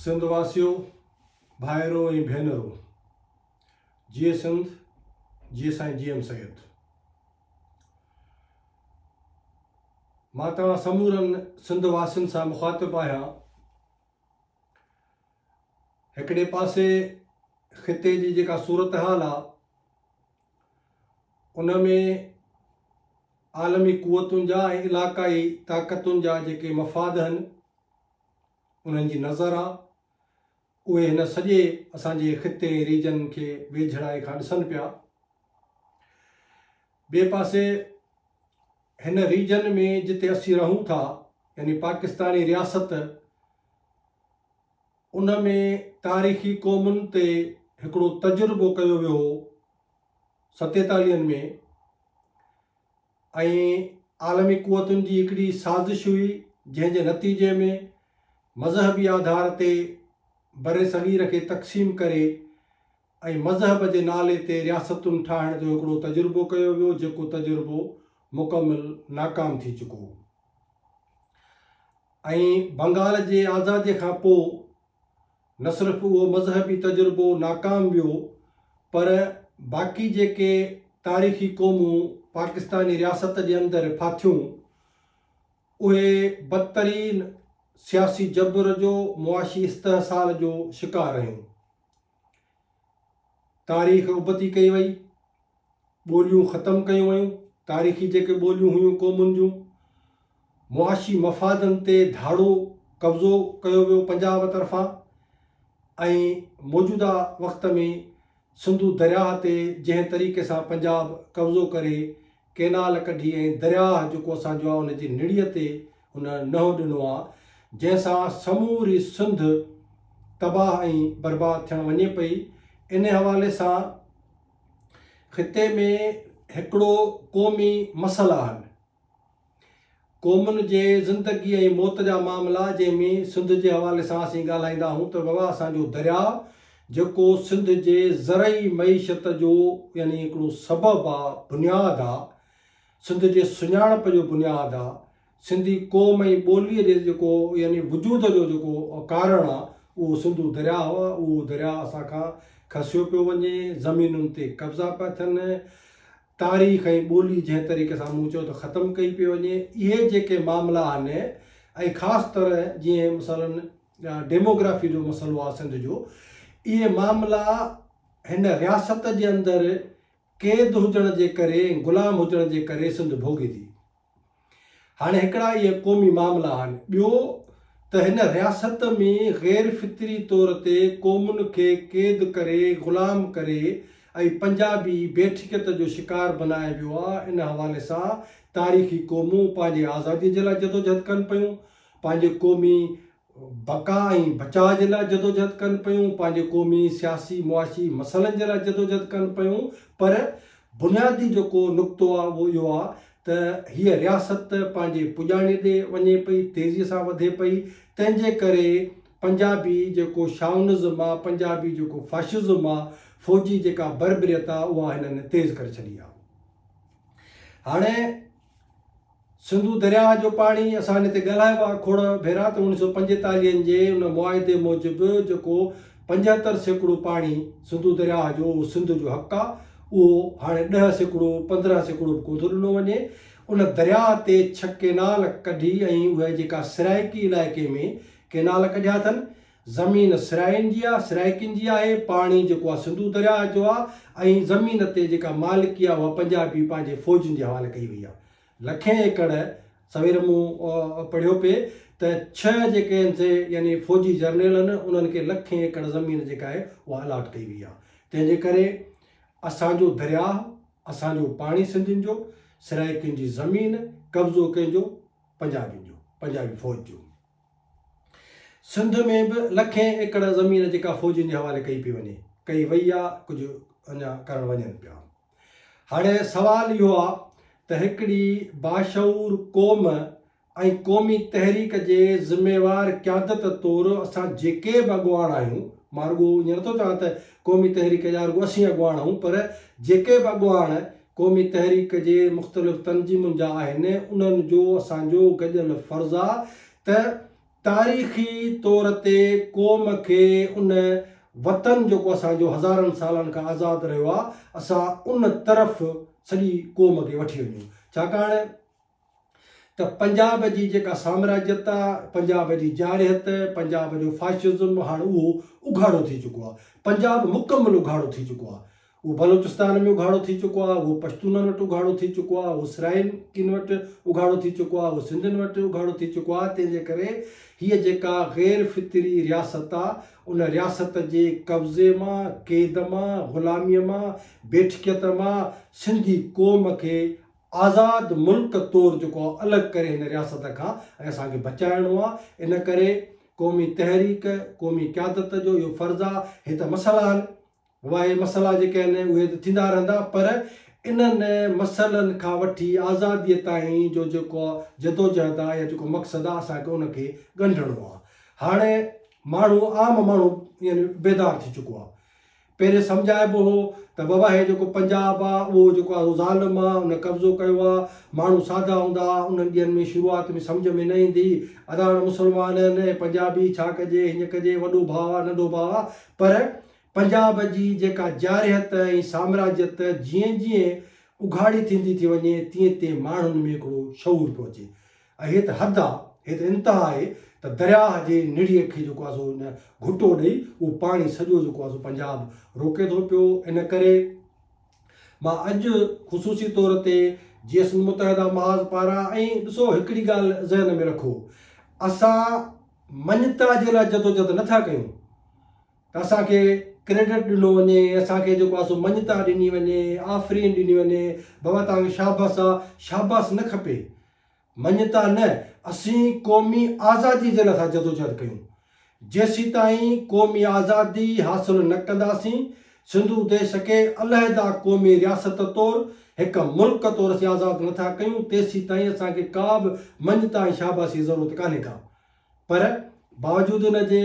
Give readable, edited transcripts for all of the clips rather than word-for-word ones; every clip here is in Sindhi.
سنڌ واسيو، ڀائرو ۽ ڀينرو، جيئي سنڌ، جيئي سائين جي ايم سيد. مان توهان سمورن سنڌ واسين سان مخاطب آهيان. هڪڙي پاسي خطي جي جيڪا صورتحال آ ان ۾ عالمي قوتن جا ۽ علاقائي طاقتن جا جيڪي مفاد هن انهن جي نظر آ اهي هن سڄي اسان جي خطي ۽ ريجن کي ويجهڙائي کان ڏسن پيا. ٻئي پاسي هن ريجن ۾ جتي اسين رهون ٿا يعني پاڪستاني رياست ان ۾ تاريخي قومن تي هڪڙو تجربو ڪيو ويو هو ستيتاليهن ۾ ۽ عالمي قوتن جي هڪڙي سازش هئي جنهن جي نتيجي ۾ مذهبي آڌار تي برصغير کي تقسيم ڪري ۽ مذهب جي نالي تي رياستن ٺاهڻ جو هڪڙو تجربو ڪيو ويو جيڪو تجربو مڪمل ناڪام ٿي چڪو ۽ بنگال جي آزادي کان پوء نه صرف اهو مذهبي تجربو ناڪام ويو پر باقي جيڪي تاريخي قومون پاڪستاني رياست جي اندر ڦاٿيون اهي بدترين سياسي جبر جو معاشي استحصال جو شڪار رهيون. تاريخ ابتي ڪئي وئي، ٻوليون ختم ڪيون ويون، تاريخي جيڪي ٻوليون هيون قومن جون، معاشي مفادن تي ڌاڙو قبضو ڪيو ويو پنجاب طرفان ۽ موجوده وقت ۾ سنڌو درياهه تي جنهن طريقي سان پنجاب قبضو ڪري ڪينال ڪڍي ۽ درياهه جيڪو اسان جو آهي ان جي نڙيء تي هن نهو ڏنو آهي، جنهن سان سموري سنڌ تباهه ۽ برباد ٿيڻ وڃي پئي. ان حوالي سان خطي ۾ هڪڙو قومي مسئلا آهن. قومن جي زندگي ۽ موت جا معاملا جنهن ۾ سنڌ جي حوالي سان اسين ڳالهائيندا آهيون ته بابا اسان جو درياء جيڪو سنڌ جي زرعي معيشت جو يعني هڪڙو سبب آ بنياد آ سنڌ جي سڃاڻپ جو بنياد آ سنڌي قوم ۽ ٻوليء جي جيڪو يعني وجود جو جيڪو ڪارڻ آ اهو سنڌو درياء آ اهو درياء اسان کان کسيو پيو وڃي زمينن تي قبضا پيا ٿين تاريخ ۽ ٻولي جنهن طريقي سان مون چيو ته ختم ڪئي پئي وڃي، اهي جيڪي معاملا آهن ۽ خاص طرح جيئن مثلاً ڊيموگرافي جو مسئلو آهي سنڌ جو، اهي معاملا هن رياست جي اندر قيد هجڻ جي ڪري ۽ غلام هجڻ جي ڪري سنڌ ڀوڳي ٿي. هاڻي هڪڙا اهي قومي معاملا آهن، ٻيو ته هن رياست ۾ غير فطري طور تي قومن کي قيد ڪري غلام ڪري ۽ پنجابي بيٺڪيت جو شڪار بنايو ويو آهي، ان حوالي سان تاريخي قومون پنهنجي آزادي جي لاء جدوجهد ڪن پيون، پنهنجي قومي بقا ۽ بچاء جي لاء جدوجهد ڪن پيون، پنهنجي قومي، سياسي، معاشي مسئلن جي لاء جدوجهد ڪن پيون پر بنيادي جيڪو نقطو آهي اهو اهو آهي ته هيء رياست پنهنجي پڄاڻي ڏي وڃي پئي، تيزيء سان وڌي پئي، تنهن جي ڪري پنجابي جيڪو شائونزم آهي، پنجابي جيڪو فاشزم آهي، فوجي جيڪا بربريت آهي اها هنن تيز ڪري ڇڏي آهي. هاڻي سنڌو درياهه جو پاڻي اسان ان تي ڳالهايو آهي کوڙ ڀيرا ته اوڻيهه سو پنجيتاليهن جي ان معاهدي موجب جيڪو 75% پاڻي سنڌو درياهه جو اهو سنڌ جو حق آهي اهو هاڻي 10% 15% به ڪونه ٿو ڏنو وڃي ان درياهه تي ڇهه ڪينال ڪڍي ۽ اهي جيڪا سرائيڪي علائقي ۾ ڪينال ڪڍيا اٿن زمين سرائين جي آهي سرائيڪين جي آهي پاڻي جيڪو آهي سنڌو درياهه جو آهي ۽ زمين تي جيڪا مالڪي آهي اها پنجابي پنهنجي فوجين جي حوالي ڪئي وئي آهي لکين ايڪڙ، سوير مون پڙهيو پئي ته ڇهه جيڪي آهن سي يعني فوجي جرنيل آهن انهن کي لکين ايڪڙ زمين جيڪا آهي اها الاٽ ڪئي وئي آهي تنهن جي ڪري اسان جو درياهه اسان جو پاڻي سنڌين جو سرائيڪين جي زمين قبضو ڪنهن جو پنجابين جو پنجابي فوج جو سنڌ ۾ به لکين ايڪڙ زمين جيڪا فوجين جي حوالي ڪئي پئي وڃي ڪئي وئي آهي ڪجهه اڃا ڪرڻ وڃن پيا. هاڻي سوال اهو آ ته هڪڙي باشعور قوم ۽ قومي تحريڪ جي ذميوار قيادت طور اسان جيڪي به اڳواڻ آهيون، مان رڳو ائين نٿو چوان ته قومي تحريڪ جا رڳو اسين اڳواڻ آهيون پر جيڪي به اڳواڻ قومي تحريڪ جي مختلف تنظيمن جا آهن انهن جو اسان جو گڏيل فرض آ ته. تاريخي طور تي قوم کي ان وطن جيڪو اسان جو هزارن سالن کان آزاد رهيو آ اسان ان طرف سڄي قوم کي وٺي وڃون ڇاڪاڻ ته پنجاب جي جيڪا سامراجيت آ، پنجاب جي جارحيت، پنجاب جو فاشزم هاڻ اهو اگهاڙو ٿي چڪو آ. پنجاب مڪمل اگهاڙو ٿي چڪو آ. اهو بلوچستان ۾ اگهاڙو ٿي چڪو آ، اهو پشتونن وٽ اگهاڙو ٿي چڪو آ، اهو سرائيڪين وٽ اگهاڙو ٿي چڪو آ، اهو سنڌين وٽ اگهاڙو ٿي چڪو آ، تنهن جي ڪري هيء جيڪا غير فطري رياست آ، ان رياست جي قبضي مان، قيد مان، غلاميء مان، بيٺڪيت مان سنڌي قوم کي آزاد ملڪ طور جيڪو آ الڳ ڪري هن رياست کان ۽ اسان کي بچائڻو آ ان ڪري قومي تحريڪ قومي قيادت جو اهو فرض آ هي ته مسئلا آهن بابا اهي مسئلا جيڪي آهن اهي ته ٿيندا رهندا پر انهن مسئلن کان وٺي آزادي تائين جو جيڪو جدوجهد آ يا جيڪو مقصد آ اسان کي ان کي ڳنڍڻو آ هاڻي ماڻهو عام ماڻهو يعني بيدار ٿي چڪو آ پهرين سمجهائبو هو ته بابا هي جيڪو پنجاب آ اهو جيڪو آ سو ظالم آ ان قبضو ڪيو آ ماڻهو سادا هوندا ها انهن ڏينهن ۾ شروعات ۾ سمجهه ۾ نه ايندي هئي ادا هاڻ مسلمان آهن ۽ پنجابي ڇا ڪجي هيئن ڪجي وڏو ڀاء آ ننڍو ڀاء آ پر پنجاب جي جيڪا جارحيت ۽ سامراجيت جيئن جيئن اگهاڙي ٿيندي ٿي وڃي تيئن تيئن ماڻهن ۾ هڪڙو شعور پيو اچي ۽ هي ته حد آ، هي ته انتها آهي ته درياهه جي نڙيء کي جيڪو آ سو ان گهٽو ڏئي اهو پاڻي سڄو جيڪو آ سو پنجاب روڪي ٿو پيو. ان ڪري مان اڄ خصوصي طور تي جي ايس متحده محاذ پاران ۽ ڏسو هڪڙي ڳالهه ذهن ۾ رکو اسان مڃتا جي لاء جدوجهد نه ٿا ڪيون ته اسان کي ڪريڊٽ ڏنو وڃي، اسان کي جيڪو آ سو مڃتا ڏني وڃي، آفرين ڏني وڃي، بابا توهان کي شابس آ، شاباس نه کپي. مڃتا نه، اسين قومي آزادي جي لاء ٿا جدوجهد ڪيون. جيسيتائين قومي آزادي حاصل نه ڪنداسين، سنڌو ديش کي علحده قومي رياست طور، هڪ ملڪ طور اسين آزاد نه ٿا ڪيون، تيسيتائين اسان کي ڪا به مڃتا ۽ شاباسي جي ضرورت ڪانهي ڪا. پر باوجود ان جي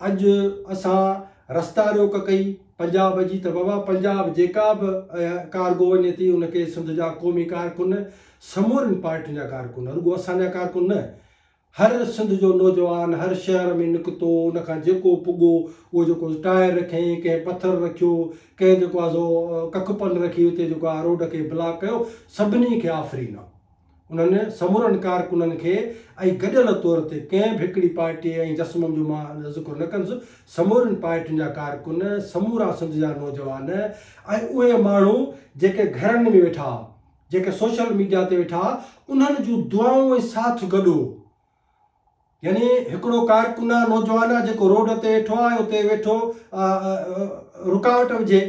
اڄ اسان رستا روڪ ڪئي پنجاب جي ته بابا پنجاب جيڪا به ڪارگو وڃي ٿي ان کي سنڌ جا قومي ڪارڪن سمورين پارٽين جا ڪارڪن رڳو اسان جا ڪارڪن نه هر سنڌ جو نوجوان هر شهر ۾ نڪتو ان کان جيڪو پڳو اهو جيڪو ٽائر رکيائين ڪنهن پٿر رکيو ڪنهن جيڪو آ سو ڪک پن رکي اتي جيڪو آ روڊ کي بلاڪ ڪيو سڀني کي آفرين آ. انهن سمورن ڪارڪنن کي ۽ گڏيل طور تي ڪنهن به هڪڙي پارٽي ۽ جسمم جو مان ذڪر نه ڪندس، سمورين پارٽين جا ڪارڪن، سمورا سنڌ جا نوجوان ۽ اهي ماڻهو جيڪي گهرن ۾ ويٺا، جيڪي سوشل ميڊيا تي ويٺا، انهن جون دعائون ۽ ساٿ گڏ هو. يعني هڪڙو ڪارڪن آ، نوجوان آ جيڪو روڊ تي ويٺو آ ۽ اتي ويٺو رڪاوٽ وجهي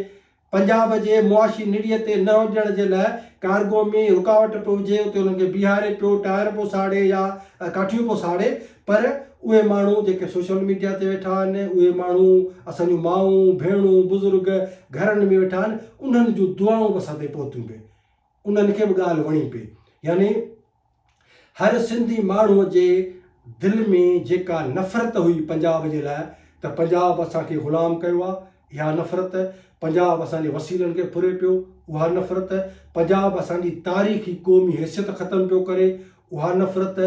پنجاب جي معاشي نڙيء تي نه وڃڻ جي لاء ڪارگو ۾ رڪاوٽ پيو وجهي اتي انهن کي بيهاري پيو ٽائر پيو ساڙي يا ڪاٺيون پيو ساڙي پر اهي ماڻهو جيڪي سوشل ميڊيا تي ويٺا آهن اهي ماڻهو اسان جون مائون ڀيڻون بزرگ گهرن ۾ ويٺا آهن انهن جون دعائون به اسان تائين پهتيون پئي انهن کي به ڳالهه وڻي پئي يعني هر سنڌي ماڻهوء جي دل ۾ جيڪا نفرت هئي پنجاب جي لاء ته پنجاب اسان کي غلام ڪيو آ، اها نفرت، پنجاب اسان جي وسيلن کي ڦري پيو، اها نفرت، پنجاب اسان جي تاريخي قومي حيثيت ختم پيو ڪري، اها نفرت،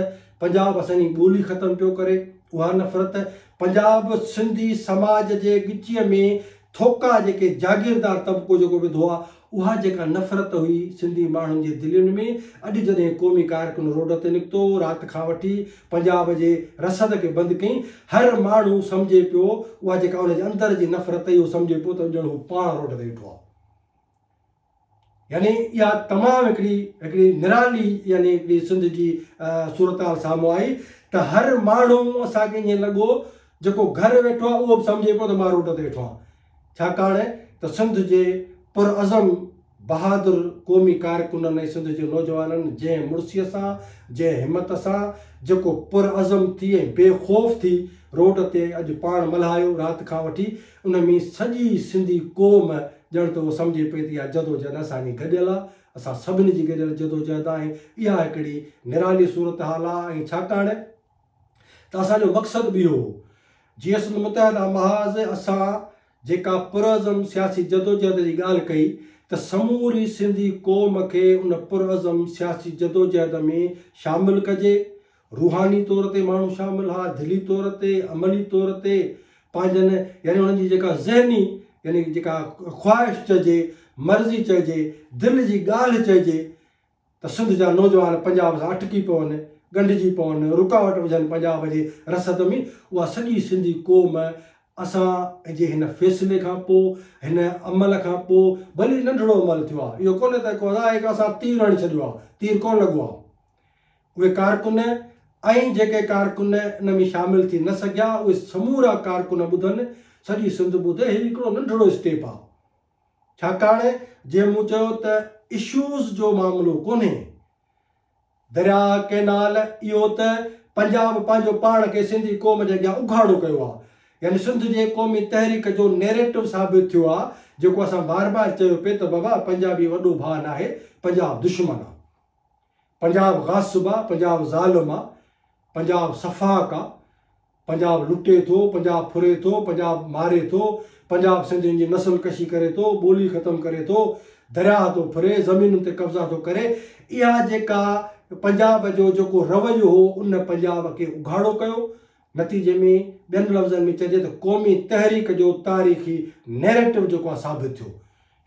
پنجاب اسان جي ٻولي ختم پيو ڪري، اها نفرت، پنجاب سنڌي سماج جي ڳچيء ۾ ٿوڪا جيڪي جاگيردار طبقو جيڪو وڌو آ، اها جيڪا نفرت هئي سنڌي ماڻهن جي دلين ۾، اڄ جڏهن قومي ڪارڪن روڊ تي نڪتو، رات کان وٺي پنجاب جي رسد کي بند ڪئين، هر ماڻهو سمجهي پيو، اها جيڪا ان جي اندر جي نفرت هئي، اهو سمجهي پيو ته ڄڻ هو پاڻ روڊ تي ويٺو آ. يعني اها تمام هڪڙي هڪڙي نرالي يعني هڪڙي سنڌ جي صورتحال سامهون آئي ته هر ماڻهو اسان کي ائين لڳو جيڪو گهر ويٺو آهي اهو به سمجهي پيو ته مان روڊ تي ويٺو آهيان ڇاڪاڻ ته سنڌ جي پرعزم بهادر قومي ڪارڪنن ۽ سنڌ جي نوجوانن جنهن مڙسي سان جنهن همت سان جيڪو پرعزم ٿي ۽ بي خوف ٿي روڊ تي اڄ پاڻ ملهايو رات کان وٺي ان ۾ سڄي سنڌي قوم ڄڻ ته اهو سمجهي پئي ته اها جدوجهد اسان جي گڏيل آ، اسان سڀني جي گڏيل جدوجهد آ ۽ اها هڪڙي نرالي صورتحال آ ۽ ڇاڪاڻ ته اسان جو مقصد به اهو هو. جيئي سنڌ متحده محاذ اسان جيڪا پرعزم سياسي جدوجهد جي ڳالهه ڪئي ته سموري سنڌي قوم کي ان پرعزم سياسي جدوجهد ۾ شامل ڪجي، روحاني طور تي ماڻهو شامل ها، دلي طور تي، عملي طور تي، پنهنجن يعني انهن جي جيڪا ذهني يعني جيڪا خواهش چئجي، مرضي چئجي، دل جي ڳالهه چئجي ته سنڌ جا نوجوان پنجاب سان اٽڪي پون، ڳنڍجي پون، رڪاوٽ وجهن پنجاب جي رسد ۾، اها سڄي سنڌي قوم اسان جي هن فيصلي کان پوء، هن عمل کان پوء، ڀلي ننڍڙو عمل ٿيو آهي، اهو ڪونهي ته ڪو آهي ڪو اسان تير هڻي ڇڏيو آهي، تير ڪونه لڳو آهي. اهي ڪارڪن ۽ جيڪي ڪارڪن ان ۾ شامل ٿي نه سگهيا، اهي سمورا ڪارڪن ٻڌن، سڄي سنڌ ٻڌي، هي هڪڙو ننڍڙو اسٽيپ آهي. ڇاڪاڻ جيئن مون چيو ته اشوز جو معاملو ڪونهي. درياء، ڪئنال، اهو ته پنجاب پنهنجو پاڻ کي سنڌي قوم جي اڳيان اگهاڙو ڪيو آهي. يعني سنڌ جي قومي تحريڪ جو نيريٽو ثابت ٿيو آهي، جيڪو اسان بار بار چيو پئي ته بابا پنجابي وڏو ڀاء ناهي، پنجاب دشمن آهي. پنجاب غاصب آ، پنجاب ظالم آ، پنجاب سفاڪ آ، پنجاب لٽي ٿو، پنجاب ڦري ٿو، پنجاب ماري ٿو، پنجاب سنڌين جي نسل ڪشي ڪري ٿو، ٻولي ختم ڪري ٿو، درياهه ٿو ڦري، زمينن تي قبضا ٿو ڪري، اها جيڪا پنجاب جو جيڪو رويو هو ان پنجاب کي اگهاڙو ڪيو، نتيجي ۾ ٻين لفظن ۾ چئجي ته قومي تحريڪ جو تاريخي نيريٽو جيڪو آ ثابت ٿيو.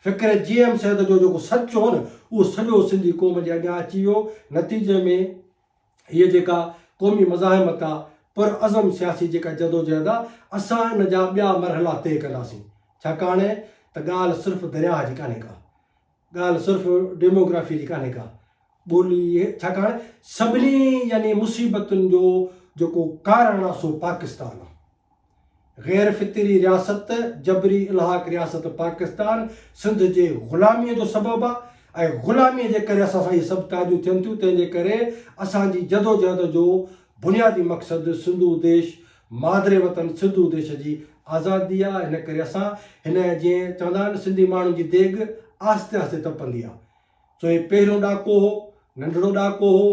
فڪر جي ايم سيد جو جيڪو سچ هو نه اهو سڄو سنڌي قوم جي اڳيان اچي ويو، نتيجي ۾ هيء جيڪا قومي مزاحمت آ، پر عزم سياسي جيڪا جدوجهد آ، اسان ان جا ٻيا مرحلا طئي ڪنداسين. ڇاڪاڻ ته ڳالهه صرف درياهه جي ڪانهي ڪا. ڳالهه صرف ڊيموگرافيء جي ڪانهي ڪا. ٻولي ڇاڪاڻ سڀني يعني مصيبتن جو جيڪو ڪارڻ آ سو پاڪستان آ. غير فطري رياست، جبري الحاق رياست پاڪستان سنڌ جي غلاميء جو سبب آ ۽ غلاميء جي ڪري اسان سان اهي سڀ تعديون ٿين ٿيون تنهن جي ڪري اسان جي جدوجهد جو بنيادي مقصد سنڌو ديش مادر وطن سنڌو ديش جي آزادي آ ان ڪري اسان هن جيئن چوندا آهن سنڌي ماڻهن جي ديڳ آهستي آهستي تپندي آ سو هي پهريون ڏاڪو هو، ننڍڙو ڏاڪو هو.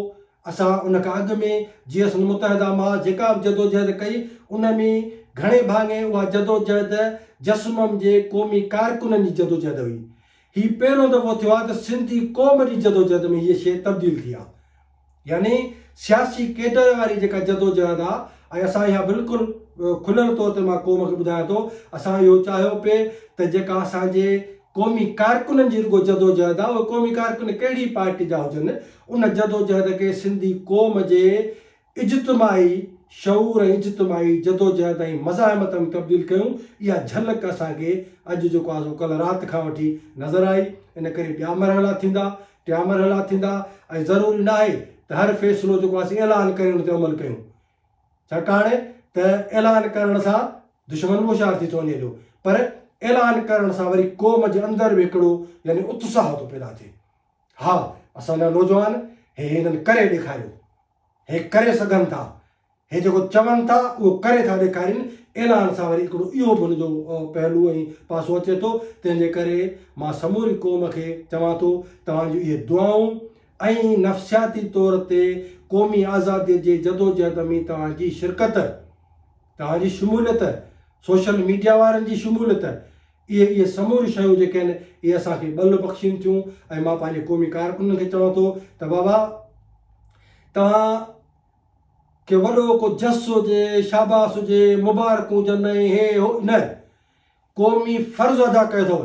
اسان ان کان اڳ ۾ جيئن سنڌ متحده مان جيڪا به جدوجهد ڪئي، ان ۾ گهڻي ڀاڱي اها جدوجهد جسمم جي قومي ڪارڪنن جي جدوجهد هئي. هي پهريون دفعو ٿيو آهي ته سنڌي قوم جي جدوجهد ۾ هيء شيء تبديل ٿي آهي. يعني سياسي ڪيڊر واري جيڪا جدوجهد آ ۽ اسان اها بلڪل کليل طور تي مان قوم کي ٻڌايان ٿو اسان اهو چاهيو پئي ته جيڪا اسان جي قومي ڪارڪنن جي رڳو جدوجهد آ اهي قومي ڪارڪن ڪهڙي پارٽي جا هجن ان جدوجهد کي سنڌي قوم جي اجتماعي شعور ۽ اجتماعي جدوجهد ۽ مزاحمت ۾ تبديل ڪيون، اها جهلڪ اسان کي اڄ جيڪو آهي سو ڪلهه رات کان وٺي نظر آئي، ان ڪري ٻيا مرحلا ٿيندا، ٽيان مرحلا ٿيندا ۽ ضروري ناهي ته هر فيصلو جيڪو آهي سو اعلان ڪري ان تي عمل ڪيون، ڇاڪاڻ ته اعلان ڪرڻ سان دشمن به هوشيار ٿي ٿو وڃي هليو پر اعلان ڪرڻ سان وري قوم جي اندر به هڪڙو يعني اتساهه ٿو پيدا ٿئي، ها اسان جا نوجوان هي هنن ڪري ڏيکاريو. هي ڪري سگهن ٿا، هي جيڪو چون ٿا اهو ڪري ٿا ڏيکارين، اعلان سان وري هڪڙو اهو به هن جو پهلو ۽ پاسو اچي ٿو، تنهن جي ڪري مان سموري قوم کي چوان ٿو توهان جون اهي دعائون ۽ نفسياتي طور تي قومي آزادي جي جدوجهد ۾ توهان جي شرڪت، توهان جي شموليت، سوشل ميڊيا وارن جي شموليت، اهي اهي سموريون شيون جيڪي آهن اهي اسان کي ٻل بخشين ٿيون ۽ مان پنهنجي قومي ڪارڪنن کي چوان ٿو ته بابا توهان کي وڏو ڪو جس هجي شاباس هجي مبارڪون هجن ۽ هي هو نه قومي فرض ادا ڪيو اٿو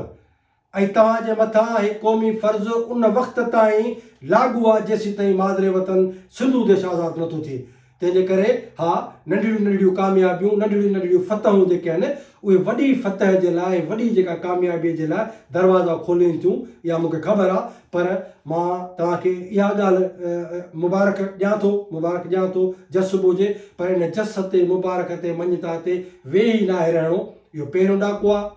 ۽ توهان جي مٿان هي قومي فرض ان وقت تائين لاڳو آهي جيسين تائين مادر وطن سنڌو ديش آزاد نٿو ٿئي تنهن جي ڪري ها ننڍڙيون ننڍڙيون ڪاميابيون، ننڍڙيون ننڍڙيون فتحون جيڪي آهن، اهي وڏي فتح جي لاء ۽ وڏي جيڪا ڪاميابيء جي لاء دروازا کولين ٿيون، اها مون کي خبر آهي، پر مان توهان کي اها ڳالهه مبارڪ ڏيان ٿو، مبارڪ ڏيان ٿو، جس به هجي، پر ان جس تي، مبارڪ تي، مڃتا تي ويهي ناهي رهڻو، اهو پهريون ڏاڪو آهي،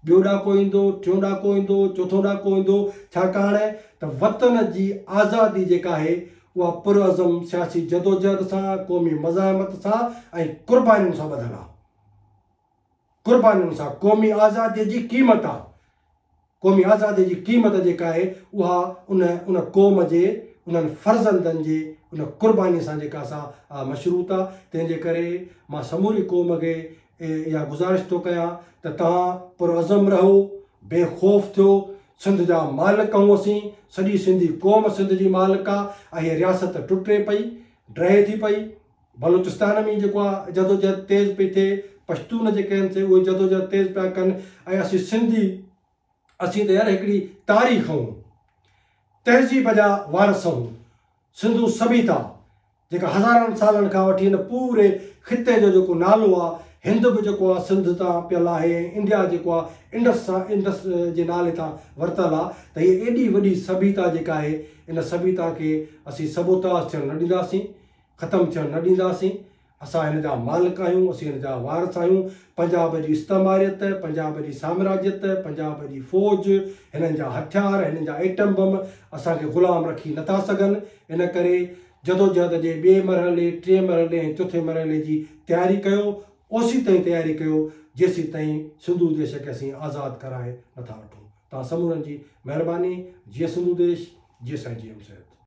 ٻيو ڏاڪو ايندو، ٽيون ڏاڪو ايندو، چوٿون ڏاڪو ايندو، ڇاڪاڻ ته وطن جي آزادي جيڪا آهي، اها پرعزم سياسي جدوجهد سان، قومي مزاحمت سان ۽ قربانين سان ٻڌل آ. قربانين سان قومي آزاديء جي قيمت آ. قومي آزاديء جي قيمت جيڪا آهي اها ان ان قوم جي انهن فرزندن جي ان قربانيء سان جيڪا سا مشروط آ. تنهن جي ڪري مان سموري قوم کي اها گذارش ٿو ڪيان ته توهان پرعزم رهو، بي خوف ٿيو، سنڌ جا مالڪ آهون اسين، سڄي سنڌي قوم سنڌ جي مالڪ آ ۽ هيء رياست ٽٽي پئي، ڊهي ٿي پئي. بلوچستان ۾ جيڪو آ جدوجهد تيز پئي ٿئي، پشتون جيڪي آهن سي اهي جدوجهد تيز پيا ڪن ۽ اسين سنڌي اسين ته يار هڪڙي تاريخ آهون، تهذيب جا وارث آهون، سنڌو سڀيتا جيڪا هزارن سالن کان وٺي هن پوري خطي جو جيڪو نالو آ، هند به جيڪو آ سنڌ تان پيل آهي ۽ انڊيا جيڪو آ انڊس سان انڊس جي نالي تان ورتل آ ته هيء ايڏي وڏي سڀيتا جيڪا آهي ان سڀيتا کي اسين سبوتاز ٿيڻ نه ڏينداسين. ختم ٿيڻ نه ڏينداسين، اسان هن جا مالڪ آهيون، اسين هن جا وارث آهيون، پنجاب جي استعماريت، پنجاب جي سامراجيت، پنجاب جي فوج، هنن جا هٿيار، هنن جا ايٽم بم اسان کي غلام رکي نه ٿا سگهن، ان ڪري جدوجهد جي ٻئي مرحلي، ٽئين مرحلي ۽ چوٿين مرحلي جي تياري ڪيو، اوسيتائين تياري ڪيو جيسيتائين سنڌو ديش کي اسين آزاد ڪرائي نه ٿا وٺون. توهان سمورن جي مهرباني، جيئي سنڌو ديش، جيئي سائين جي ايم سيد.